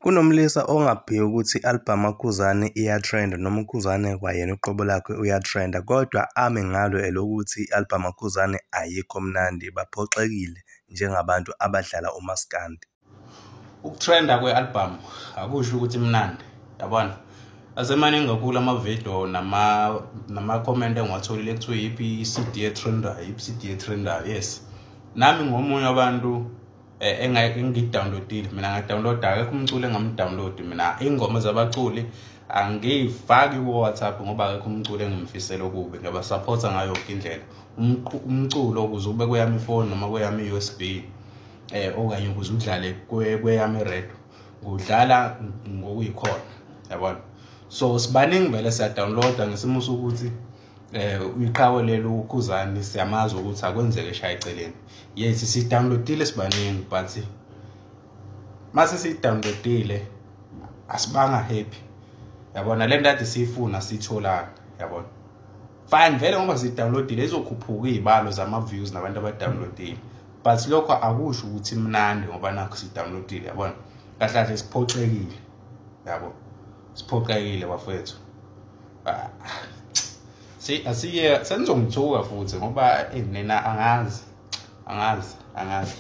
Kunomlisa ongabheki ukuthi i-albhamu kaKhuzani iyatrenda noma uKhuzani kwayena uqobo lakhe uyatrenda, kodwa ame ngalo elokuthi i-albhamu kaKhuzani ayikho mnandi, baphoxekile njengabantu abadlala umaskandi. Ukutrenda kwe-albhamu akusho ukuthi imnandi, yabona. Asemaningi kakhulu amavidiyo nama-comment engiwatholile kuthiwa yiphi i-CD etrendayo, yiphi i-CD etrendayo. Yes, nami ngomunye wabantu engiyidownloadile mina, ngadownloada, akekho umculo engamdownload mina. Iy'ngoma zabaculi angiyifaki ku-WhatsApp ngoba akekho umculo engimfisela okubi, ngiyabasapotha ngayo yonke indlela. Umculo ukuze ube kweyami ifoni noma kweyami i-USB okanye ukuze udlale kweyami iradio, ngudlala ngokuyikhona, yabona. So sibaningi vele siyadownloada ngesimo sokuthi uyiqhawe lelo uKhuzani, siyamazi ukuthi akwenzeke eshaya eceleni. Yes, sidownloadile sibaningi, but mase sidownloadile asibanga happy, yabona. Le nto ade siyifuna siyitholanga, yabona. Fine vele ngoba sidownloadile izokhuphuka iy'balo zama-views nabantu abadownloadile, but lokho akusho ukuthi mnandi ngoba nakho sidownloadile, yabona. Kahle kahle siphoxekile, yabo, siphoxekile bafowethu. Si asiye senizongithuka futhi ngoba nina angazi angazi angazi.